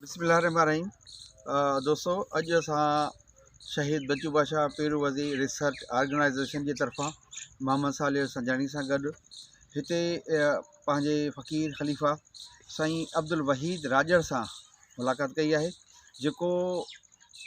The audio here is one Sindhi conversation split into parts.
بسم الله الرحمن الرحيم دوستو اڄ اسان شهيد بچو بادشاهه پير وزير ريسرچ آرگنائيزيشن جي طرفان محمد صالح سنجاڻي سان گڏ هتي پنهنجي فقير خليفه سائين عبدالوحيد راڄڙ سان ملاقات ڪئي آهي جيڪو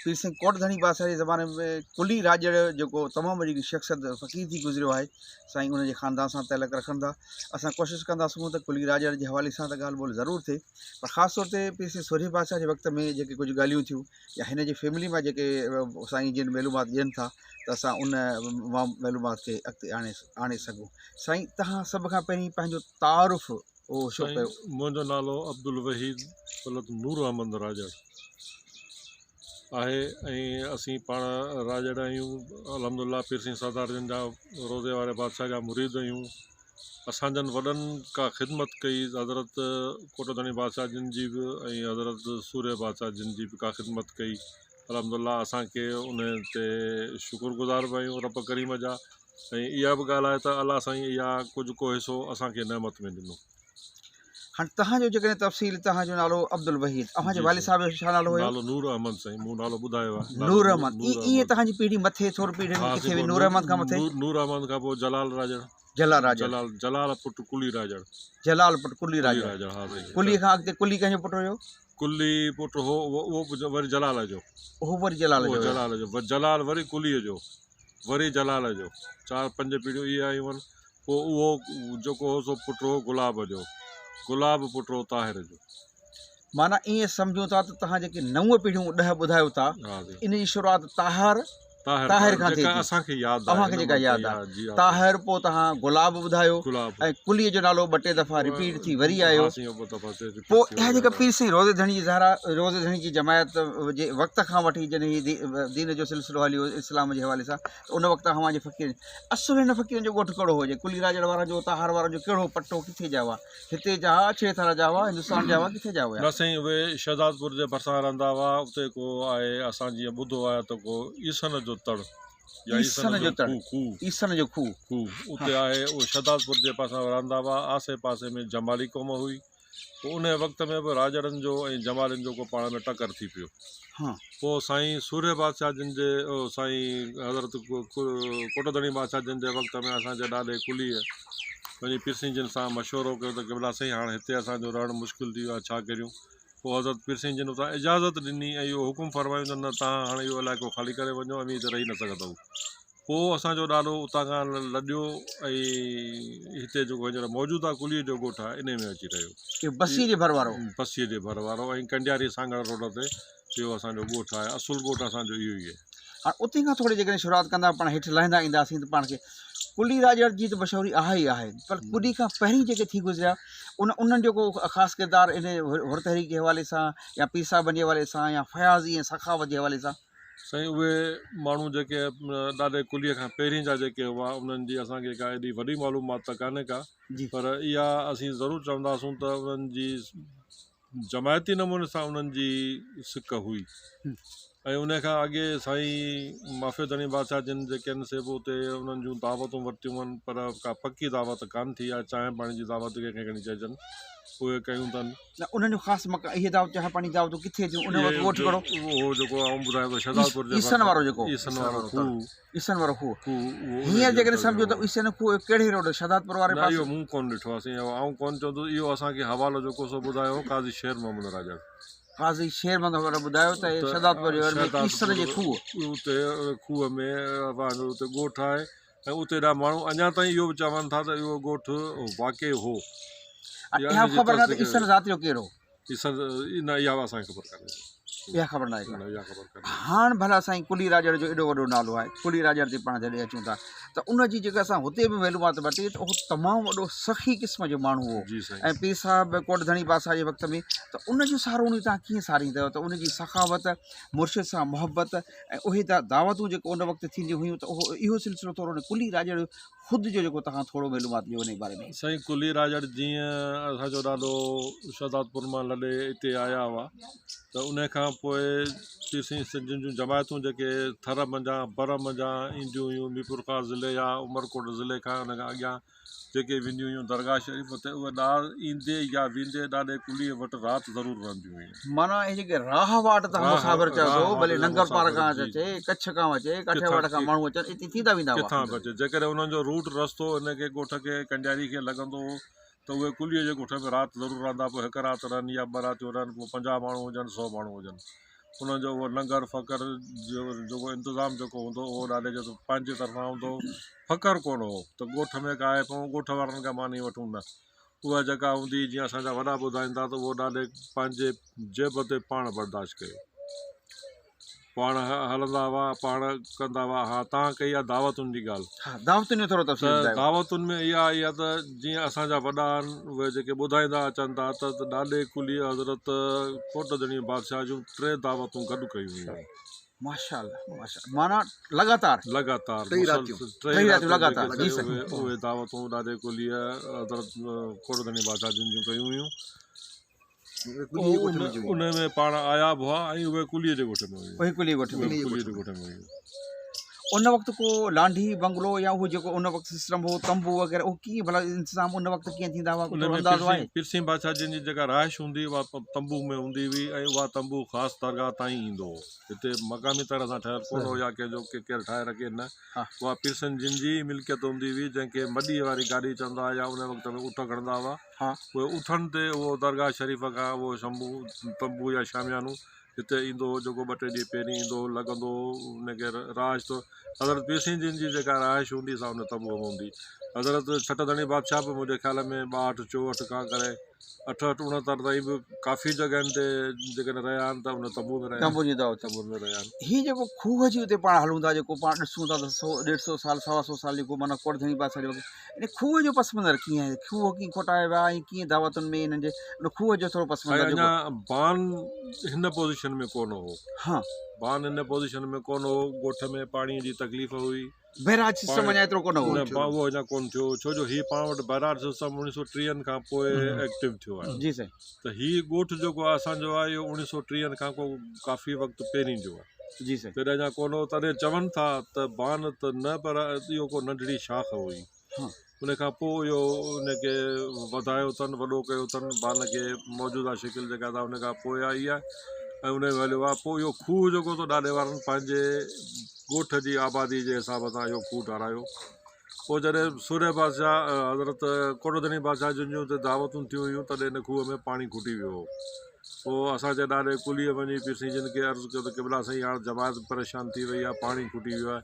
پير سائين ڪوٽ ڌڻي بادشاهه جي زماني ۾ ڪلي راڄڙ جيڪو تمام وڏي شخصيت فقير ٿي گذريو آهي سائين ان جي خاندان سان تعلق رکن ٿا اسان ڪوشش ڪنداسون ته ڪلي راڄڙ جي حوالي سان ته ڳالهه ٻولهه ضرور ٿئي پر خاص طور تي پير سائين سورهيه بادشاهه جي وقت ۾ جيڪي ڪجهه ڳالهيون ٿيون يا هن جي فيملي مان جيڪي سائين جن معلومات ڏين ٿا ته اسان ان معلومات کي اڳتي آڻي آڻي سگهون سائين تهان سڀ کان پهرين پنهنجو تعارف اهو ڇو سائين ڪيو؟ منهنجو نالو عبدالوحيد ولد نور احمد راڄڙ آهي ۽ اسين پاڻ راڄڙ آهيون الحمدلله پير سائين سردار جن جا روضي واري بادشاهه جا مريد آهيون اسان جن وڏن ڪا خدمت ڪئي حضرت ڪوٽ ڌڻي بادشاهه جن جي به ۽ حضرت سورهيه بادشاهه جن جي به ڪا خدمت ڪئي الحمدلله اسان کي ان تي شڪر گذار به آهيون رب ڪريم جا ۽ اها به ڳالهه آهي ته الله سائين اها ڪجهه ڪو حصو اسان کي نعمت ۾ ڏنو. هاڻ تهان جو جيڪڏهن تفصيل تهان جو نالو عبدالوحيد اوهان جي جي والد سائين صاحب جو ڇا نالو هيو؟ نالو نور احمد سائين مون نالو ٻڌايو آهي نالو نور نور احمد نور ائين احمد تهان جي پيڙهي مٿي ٿورو پيڙهين ۾ ها ڪٿي سائين وئي پوء نور نور احمد کان مٿي؟ نور نور احمد کان پوء جلال راڄڙ جلال راڄڙ جلال جلال پٽ ڪلي راڄڙ جلال پٽ ڪلي ڪلي راڄڙ راڄڙ ها سائين ڪلي کان اڳتي ڪلي ڪنهن جو پٽ هيو؟ ڪلي پٽ هو اهو به وري جلال جو اهو وري جلال اهو جو هيو جلال جو جلال وري ڪلي جو وري جلال جو، چار پنج پيڙهيون اهي آيون هن، پوء اهو جيڪو هو سو پٽ هو گلاب جو، گلاب پٽ هو طاهر جو. معنيٰ ائين سمجهون ٿا ته توهان جيڪي نو پيڙهيون ڏهه ٻڌايو ٿا ان جي شروعات طاهر طاهر کان ٿئي ٿي اسان کي ياد آهي اوهان کي جيڪا ياد آهي طاهر پوء توهان گلاب ٻڌايو ۽ ڪلي جو نالو ٻه ٽي دفعا رپيٽ ٿي وري آيو پوء اها جيڪا پير سائين روضي ڌڻي جي ظاهر آهي روضي ڌڻي جي جماعت جي وقت کان وٺي جڏهن هي دين جو سلسلو هليو اسلام جي حوالي سان ته ان وقت اوهان جي فقيرن اصل هن فقيرن جو ڳوٺ ڪهڙو هو جي ڪلي راڄڙ وارن جو طاهر وارن جو ڪهڙو پٽو ڪٿي جا هئا هتي جا هئا اڇي ٿر جا هئا هندستان جا هئا ڪٿي جا هيا نه سائين اهي شهدادپور جي ڀرسان رهندا هئا اتي ڪو آهي اسان جيئن ٻڌو آهي ته ڪو عيسن جو تڙ يا عيسن جو تڙ عيسن جو کوهه کوهه اتي آهي اهي شهدادپور جي پاسان رهندا هئا آسي پاسي ۾ جمالي قوم هئي پوء انهيء وقت ۾ به راڄڙن جو ۽ جمالين جو ڪو پاڻ ۾ ٽڪر ٿي پيو. پوء سائين سورهيه بادشاهه جن جي سائين حضرت ڪوٽ ڌڻي بادشاهه جن جي وقت ۾ اسان جي ڏاڏي ڪليء وڃي پير سائين جن سان مشورو ڪيو ته قبلا سائين هاڻ هتي اسان جو رهڻ مشڪل ٿي ويو آهي ڇا ڪريون؟ پوء حضرت پير سائين جن اتان اجازت ڏني ۽ اهو حڪم فرمايو ته نه توهان هاڻ اهو علائقو خالي ڪري وڃو اوهين هتي رهي نه سگهندؤ. پوء اسان جو ڏاڏو اتان کان لڏيو ۽ هتي جيڪو هينئر موجوده ڪليء جو ڳوٺ آهي انهي ۾ اچي رهيو. اهو بسيء جي ڀر وارو؟ بسيء جي ڀر وارو ۽ ڪنڊياري سانگهڙ روڊ تي اهو اسان جو ڳوٺ آهي. اصل ڳوٺ اسان جو اهو ئي آهي. هاڻ اتي کان ٿوري جيڪڏهن شروعات ڪندا پاڻ هيٺ لهندا اينداسين ته پاڻ کي ڪلي راڄڙ جي ته مشهوري آهي ئي آهي پر ڪلي کان پهرين جيڪي ٿي گذريا ان انهن جو ڪو خاص ڪردار ان حر تحريڪ جي حوالي سان يا پير صاحبن جي حوالي سان يا فياضي ۽ سخاوت جي حوالي سان. سائين اهي ماڻهو جيڪي ڏاڏي ڪليء کان پهرين جا جيڪي هئا انهن جي اسان کي ڪا ايڏي وڏي معلومات ته ڪانهي ڪا پر اها اسين ضرور چونداسون ته انهن جي جماعتي نموني سان انهن جي سڪ هئي ۽ ان کان اڳي سائين معافي ڌڻي بادشاهه جن جيڪي آهن سي به اتي انهن جون دعوتون ورتيون آهن پر ڪا پڪي دعوت ڪانه ٿي آهي چانهه پاڻي جي دعوت ڪنهن کي کڻي چئجن اهي ڪيون اٿن. نه انهن جو خاص مقام اهي دعوت چانهه پاڻي دعوتون ڪٿي ٿيون ان وقت ڳوٺ ڪهڙو؟ اهو جيڪو آئون ٻڌايان ٿو شهدادپور جي عيسن وارو جيڪو عيسن وارو کوهه عيسن وارو کوهه هينئر جيڪڏهن سمجهو ته عيسن کوهه ڪهڙي روڊ شهدادپور واري پاسي؟ نه اهو مون ڪونه ڏٺو آهي سائين آئون ڪونه چوندس اهو اسان کي حوالو جيڪو سو ٻڌايو هو قاضي شير محمد راڄڙ. قاضي شير محمد راڄڙ ٻڌايو ته شهدادپور جي ور ۾ عيسن جي کوهه. اتي کوهه ۾ پنهنجو اتي ڳوٺ آهي ۽ اتي ڏا ماڻهو اڃا تائين اهو به چون ٿا ته اهو ڳوٺ واقعي هو. اها خبر نه ته عيسن ذات جو ڪير هو. عيسن نه اها به اسان کي خبر ڪانهي. اها خبر ناهي ڪا. نه اها خبر ڪانهي. هاڻ ڀلا سائين ڪلي راڄڙ جو ايڏو وڏو نالو آهي ڪلي راڄڙ تي پاڻ جڏهن اچون ٿا ته ان جي جيڪا اسان هتي به معلومات ورتي ته اهو تمام وڏو سخي قسم جو ماڻهو هو جي سائين. ۽ پير صاحب ڪوٽ ڌڻي بادشاهه جي وقت ۾ ته ان جون ساروڻيون تان ڪيئن ساريندا آهيو ته ان جي سخاوت مرشد سان محبت ۽ اهي دعوتون جيڪو ان وقت ٿينديون هيون ته اهو اهو سلسلو ٿورو ڪلي راڄڙ خود جو جيڪو توهان ٿورو معلومات ڏيو انهي باري ۾. سائين ڪلي راڄڙ جيئن اسان جو ڏاڏو شهدادپور مان لڏي اتي آيا هئا ته انهي کان پوء پير سائين سنڌين جون جماعتون جيڪي ٿر منجهان بر منجهان اينديون هيون ميرپورخاص ضلعي يا عمرڪوٽ ضلعي کان ان کان اڳيان جيڪي وينديون هيون درگاهه شريف تي اهي ڏار ايندي يا ويندي ڏاڏي ڪليء وٽ رات ضرور رهنديون هيون. معنيٰ اهي جيڪي راهه واٽ تان مسافر چئو ٿو ڀلي ننگر پار کان اچي، ڪڇ کان اچي، ڪاٺياواڙ کان ماڻهو اچن اتي ٿيندا ويندا هئا. ڪٿان به اچي جيڪڏهن انهن جو روٽ رستو ان کي ڳوٺ کي ڪنڊياري کي لڳندو هو ته اهي ڪليء جي ڳوٺ ۾ رات ضرور رهندا پوء هڪ رات رهن يا ٻه راتيون رهن پوء 50 ماڻهو هجن سئو ماڻهو هجن انهن جو اهو لنگر فقر جو جيڪو انتظام جيڪو هوندو هو اهو ڏاڏي جو پنهنجي طرفان هوندو هو فقر ڪونه هو ته ڳوٺ ۾ ڪاهي پئون ڳوٺ وارن کان ماني وٺون نه اها جيڪا هوندي هئي جيئن اسان جا وڏا ٻڌائين ٿا ته اهو ڏاڏي پنهنجي جيب تي پاڻ برداشت ڪيو پاڻ هلندا هئا پاڻ ڪندا هئا ها تان ڪئي آهي دعوتن جي ڳالهه ها دعوتن جو ٿورو تفصيل ته دعوتن ۾ اها آئي آهي ته جيئن اسان جا وڏا آهن اهي جيڪي ٻڌائيندا اچن ٿا ته ڏاڏي ڪلي حضرت ڪوٽ ڌڻي بادشاهه جون ٽي دعوتون گڏ ڪيون هيون. ماشاءالله ماشاءالله معنيٰ لڳاتار لڳاتار ٽي راتيون ٽي راتيون لڳاتار جي سائين اهي دعوتون ڏاڏي ڪلي حضرت ڪوٽ ڌڻي بادشاهه جن جون ڪيون هيون ان ۾ پاڻ آيا به هئا ۽ اهي ڪليء جي ڳوٺ ۾ هيون. اهي ڪليء ڳوٺ ۾ هيون. ڪليء جي ڳوٺ ۾ هيون. ان وقت ڪو لانڍي بنگلو يا اهو جيڪو ان وقت سسٽم هو تنبو وغيره اهو ڪيئن ڀلا انتظام ان وقت ڪيئن ٿيندا هئا ڪو اندازو آهي؟ پيرسين بادشاهه جن جي جيڪا رهائش هوندي هئي اها تنبو ۾ هوندي هئي ۽ اها تنبو خاص درگاهه تائين ايندو هو هتي مقامي طرح سان ٺهيل ڪونه هو يا ڪنهن جو ڪير ٺاهي رکي نه اها پيرسن جن جي ئي ملڪيت هوندي هئي جنهن کي مڏيء واري گاڏي چوندا هئا يا ان وقت ۾ اٺ کڻندا هئا اهي اٺن تي اهو درگاهه شريف کان اهو شنبو تنبو يا شاميانو هتي ايندو هو جيڪو ٻه ٽي ڏينهن پهرين ايندو هو لڳندو هو ان کي رهائش ته حضرت پيرسين جن جي جيڪا رهائش هوندي سا ان تنبوء ۾ هوندي حضرت ڇٽ ڌڻي بادشاهه به منهنجي خيال ۾ 62 64 کان ڪري 68 69 تائين به ڪافي جڳهين تي جيڪڏهن رهيا آهن ته ان تنبوء ۾ رهيا تنبوء جي دعوت تنبوء ۾ رهيا آهن. هي جيڪو کوهه جي اتي پاڻ هلون ٿا جيڪو پاڻ ڏسون ٿا ته سو ڏيڍ سو سال سوا سو سال جيڪو معنيٰ ڪوٽ ڌڻي بادشاهه جي وقت ان کوهه جو پس منظر ڪيئن آهي کوهه ڪيئن کوٽايا ويا ۽ ڪيئن دعوتن ۾ انهن جي ان کوهه جو ٿورو پس منظر جيڪو اڃا بان هن پوزيشن ۾ ڪونه هو ها بان هن پوزيشن ۾ ڪونه هو ڳوٺ ۾ پاڻي جي تڪليف هئي بئراج سسٽم اڃا ايترو ڪونه هو. نه اهو اڃا ڪونه ٿيو هو ڇو جو هي پاڻ وٽ بئراج سسٽم 1930 کان پوء ايڪٽو ٿيو آهي. جي سائين. ته هي ڳوٺ جيڪو اسان جو آهي اهو 1930 کان ڪو ڪافي وقت پهرين جو آهي. جي سائين. تڏهن اڃا ڪونه هو تڏهن چون ٿا ته بان ته نه پر اهو ڪو ننڍڙي شاخ هئي. ان کان پوء اهو ان کي وڌايو اٿن وڏو ڪيو اٿن بان کي موجوده شڪل جيڪا اٿا ان کان پوء آئي آهي ۽ ان ۾ هليو آهي پوء اهو کوهه جيڪو ته ڏاڏي وارن پنهنجي ڳوٺ جي آبادي جي حساب سان اهو کوهه ٺارايو پوء جڏهن سورهيه بادشاهه حضرت ڪوٽ ڌڻي بادشاهه جن جون اتي دعوتون ٿيون هيون تڏهن ان کوهه ۾ پاڻي کوٽي ويو هو پوء اسان جي ڏاڏي ڪليء وڃي پير سائين جن کي عرض ڪيو ته قبلا سائين هاڻ جماعت پريشان ٿي وئي آهي پاڻي کوٽي ويو آهي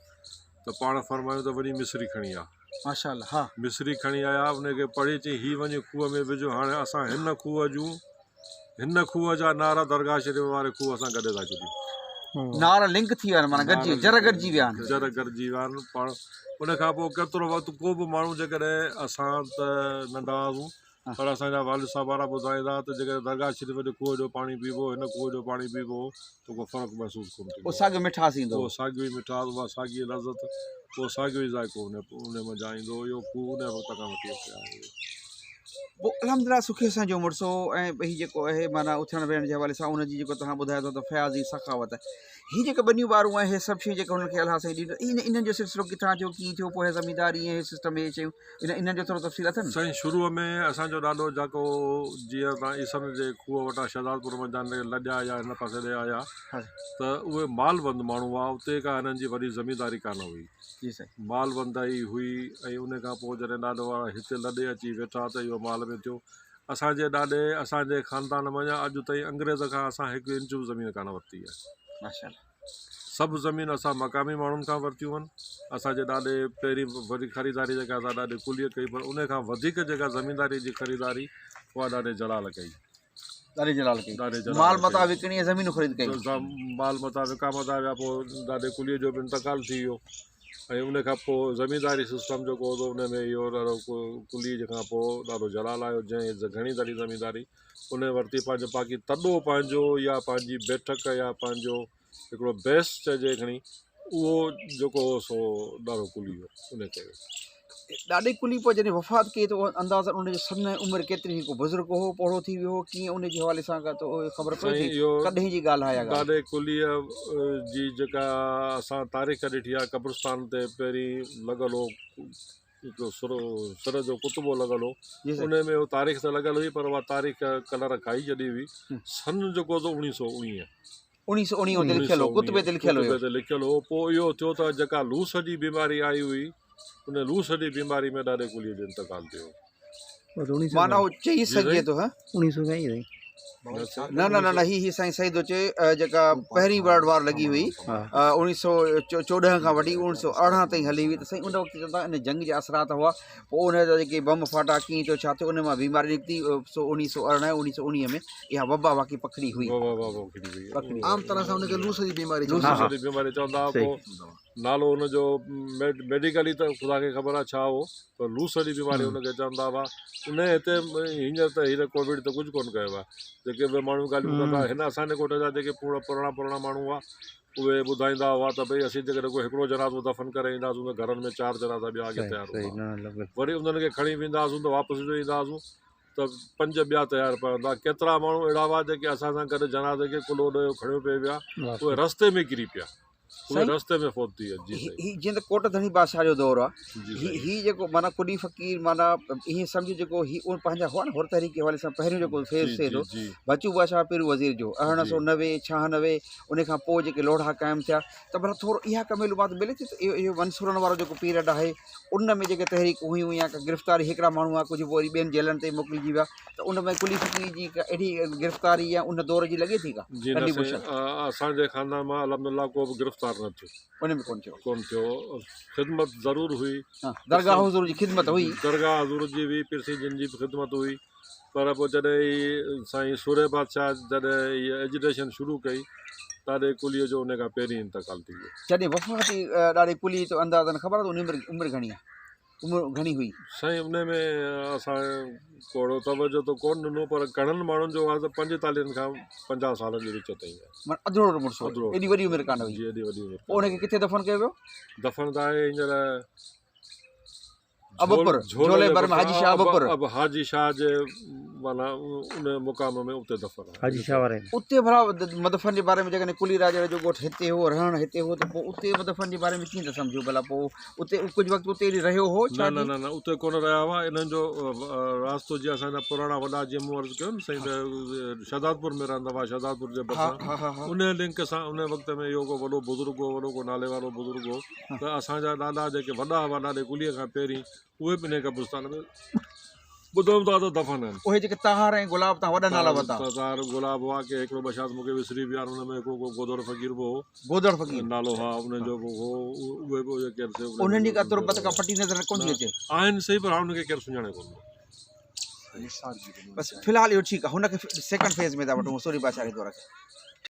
ته پاڻ فرمايو ته وڃي مصري کڻي آ. ماشاء الله ها. مصري کڻي آيا ان کي پڙهي چيائين هي وڃي کوهه ۾ وجهه هاڻي اسان هن کوهه جون هن کوهه جا نعرا درگاهه شريف واري کوهه سان گڏي ٿا ڇڏيون. نعرا لنڪ ٿي ويا آهن معنيٰ گڏجي جر گڏجي ويا آهن. جر گڏجي ويا آهن پاڻ ان کان پوء ڪيترو وقت ڪو به ماڻهو جيڪڏهن اسان ته ننڍا هئاسون پر اسان جا والد صاحب وارا ٻڌائيندا ته جيڪڏهن درگاهه شريف جي کوهه جو پاڻي پيئبو هن کوهه جو پاڻي پيئبو ته ڪو فرق محسوس ڪونه ٿيندو. اهو ساڳيو مٺاس ايندو. اهو ساڳيو ئي مٺاس، اها ساڳي لذت، اهو ساڳيو ئي ذائقو ان منجهان ايندو. اهو کوهه ان وقت کان وٺي اتي آهي. پوء الحمدلله سکي سان جو مڙس هو ۽ هي جيڪو آهي معنيٰ اٿڻ ويهڻ جي حوالي سان ان جي جيڪو توهان ٻڌايو ٿا ته فياضي سخاوت هي جيڪا ٻنيون ٻارون ۽ هي سڀ شيون جيڪي هنن کي الله سائين ڏنيون ان انهن جو سلسلو ڪٿان ٿيو ڪيئن ٿيو پوء هي زمينداري ۽ هي سسٽم هي شيون ان انهن جو ٿورو تفصيل اٿن. سائين شروع ۾ اسان جو ڏاڏو جاڪو جيئن تان عيسن جي کوهه وٽان شهدادپور منجهان لڏيا يا هن پاسي ڏي آيا ته اهي مال بند ماڻهو هئا اتي ڪا هنن جي وڏي زمينداري ڪانه هئي جي سائين. مال بندائي هئي ۽ ان کان پوء جڏهن ڏاڏو وارا هتي لڏي اچي ويٺا ته اهو مال ۾ ٿيو اسان جي ڏاڏي اسان جي خاندان منجهان اڄ تائين انگريز کان اسان هڪ انچ به زمين ڪانه ورتي آهي. ماشاءالله. سڀ زمين اسان مقامي ماڻهن کان ورتيون آهن. اسان جي ڏاڏي پهرين وڏي خريداري جيڪا اسان ڏاڏي ڪليء ڪئي پر ان کان وڌيڪ جيڪا زمينداري جي خريداري اها ڏاڏي جلال ڪئي. ڏاڏي جلال ڪئي. ڏاڏي جلال مال متاع وڪڻي ۽ زمينون خريد ڪيون. مال متاع وڪامندا ويا پوء ڏاڏي ڪليء جو به انتقال ٿي ويو ۽ ان کان پوء زمينداري سسٽم جيڪو هو ان ۾ اهو ڏاڏو ڪليء جي کان پوء ڏاڏو جلال آيو جنهن گهڻي تڙي زمينداري ان ورتي پنهنجو باقي تڏو پنهنجو يا پنهنجي بيٺڪ يا پنهنجو هڪڙو بيس چئجي کڻي اهو جيڪو هو سو ڏاڏو ڪلي هو ان ڪيو. ڏاڏي ڪلي پوء جڏهن وفات ڪئي ته اندازن ان جي سن ۽ عمر ڪيتري هئي ڪو بزرگ هو پوڙهو ٿي ويو هو ڪيئن ان جي حوالي سان ڪا تو خبر پئي ٿي ڪڏهن جي ڳالهه آهي اها ڳالهه. ڏاڏي ڪليء جي جيڪا اسان تاريخ ڏٺي آهي قبرستان تي پهرين لڳل هو. هڪڙو سر سر جو ڪتبو لڳل هو ان ۾ اهو تاريخ ته لڳل هئي پر اها تاريخ ڪلر کائي ڇڏي هئي سن جيڪو ته اوڻيهه سو اوڻيهه اوڻيهه سو اوڻيهه تي لکيل هو ڪتبي تي لکيل هو ڪتبي تي لکيل هو پوء اهو ٿيو ته جيڪا لوس جي بيماري آئي هئي ان لوس جي بيماري ۾ ڏاڏي ڪليء جو انتقال ٿيو معنيٰ اهو چئي سگهجي ٿو ها اوڻيهه سو ڪئي نه نه نه نه هي هي سائين صحيح ٿو چئي جيڪا پهرين ورلڊ وار لڳي هئي اوڻيهه سو چوڏهن کان وٺي اوڻيهه سو ارڙهن تائين هلي هئي ته سائين ان وقت چوندا ان جنگ جا اثرات هئا پوء ان جا جيڪي بم ڦاٽا ڪيئن ٿيو ڇا ٿيو ان مان بيماري نڪتي سو اوڻيهه سو ارڙهن اوڻيهه سو اوڻيهه ۾ اها وبا واقعي پکڙي هئي پکڙي عام طرح سان ان کي لوس جي بيماري لوس جي بيماري چوندا هئا پوء نالو ان جو ميڊيڪلي ته خدا کي خبر آهي ڇا هو پر لوس جي بيماري ان کي چوندا هئا ان هتي هينئر ته هينئر ڪووڊ ته ڪجهه ڪونه ڪيو آهي جيڪي به ماڻهو ڳالهيون ڪندا هن اسان جي ڳوٺ جا جيڪي پراڻا پراڻا ماڻهو هئا اهي ٻڌائيندا هئا ته ڀئي اسين جيڪڏهن ڪو هڪڙو جنازو دفن ڪري اينداسون ته گهرن ۾ چار جنازا ٻيا اڳي تيار هوندا وري انهن کي کڻي وينداسون ته واپس جو اينداسون ته پنج ٻيا تيار پيا هوندا ڪيترا ماڻهو اهڙا هئا جيڪي اسان سان گڏ جنازي کي ڪلهو ڏيو کڻيو پئي ويا اهي رستي ۾ ڪري پيا اهي رستي ۾ فوت ٿي ويا جي سائين هي جيئن ته ڪوٽ ڌڻي بادشاهه جو دور آ هي هي جيڪو معنيٰ ڪڏي فقير معنيٰ ائين سمجهه جيڪو هي ان پنهنجا هئا نه حر تحريڪ جي حوالي سان پهريون جيڪو فيز ٿئي ٿو بچو بادشاهه پير وزير جو 1890 96 ان کان پوء جيڪي لوڙها قائم ٿيا ته ڀلا ٿورو اها ڪا معلومات ملي ٿي ته اهو اهو منصورن وارو جيڪو پيريڊ آهي ان ۾ جيڪي تحريڪون هيون يا ڪا گرفتاري هڪڙا ماڻهو هئا ڪجهه پوء وري ٻين جيلن تي موڪلجي ويا ته ان ۾ ڪلي فقير جي ڪا اهڙي گرفتاري يا ان دور جي لڳي ٿي ڪا جي نه سائين اسان جي خاندان مان الحمدلله ڪو به گرفتار نه ٿيو ان ۾ ڪون ٿيو ڪون ٿيو خدمت ضرور هئي درگاهه حضور جي خدمت هئي درگاهه حضور جي هئي پير سائين جن جي به خدمت هئي پر پوء جڏهن هي سائين سورهيه بادشاهه جڏهن هيء ايجيٽيشن شروع ڪئي ڏاڏي قليء جو ان کان پهرين انتقال ٿي ويو. جڏهن وفات ٿي ڏاڏي قليء تو اندازن خبر آهي ته ان عمر گهڻي آهي عمر گهڻي هئي. سائين ان ۾ اسان ڪو اهڙو توجه ته ڪونه ڏنو پر گهڻن ماڻهن جو آهي ته پنجيتاليهن کان 50 سالن جي وچ تائين آهي. معنيٰ اڌڙوٽ مڙس هو ايڏي وڏي عمر ڪانه هئي. جي ايڏي وڏي عمر. پوء ان کي ڪٿي دفن ڪيو ويو؟ دفن ته آهي هينئر ابوپر، جهولي ڀر ۾ حاجي شاهه ابوپر. اب حاجي شاهه جي معنيٰ ان مقام ۾ اتي دفن آهي. حاجي شاهه واري ۾. اتي ڀلا مدفن جي باري ۾ جيڪڏهن ڪلي راڄڙ جو ڳوٺ هتي هو، رهڻ هتي هو ته پوء اتي مدفن جي باري ۾ ڪيئن ٿا سمجهو ڀلا پوء اتي ڪجهه وقت اتي ئي رهيو هو ڇا نه نه نه نه اتي ڪونه رهيا هئا انهن جو راستو جيئن اسان جا پراڻا وڏا جيئن مون عرض ڪيو نه سائين ته شهدادپور ۾ رهندا هئا شهدادپور جي ڀرسان ان لنڪ سان ان وقت ۾ اهو ڪو وڏو بزرگ هو وڏو ڪو نالي وارو بزرگ هو ته اسان جا ڏاڏا جيڪي وڏا هئا ڏاڏي قليء کان پهرين اهي به انهيء قبرستان ۾ ٻڌم ٿا ته دفن آهن. اهي جيڪي طاهر ۽ گلاب تان وڏا نالا ورتا. طاهر گلاب هئا ڪي هڪڙو ٻه شايد مون کي وسري ويا آهن ان ۾ هڪڙو ڪو گودڙ فقير به هو. گودڙ فقير. نالو ها انهن جو به هو اهي به اهي ڪير سي. انهن جي ڪا تربت ڪا پٽي نظر ڪونه ٿي اچي. آهن سهي پر هاڻ انهن کي ڪير سڃاڻي ڪونه ٿو. بس في الحال اهو ٺيڪ آهي هن کي سيڪنڊ فيز ۾ ٿا وٺون سوري بادشاهه جي دور کي.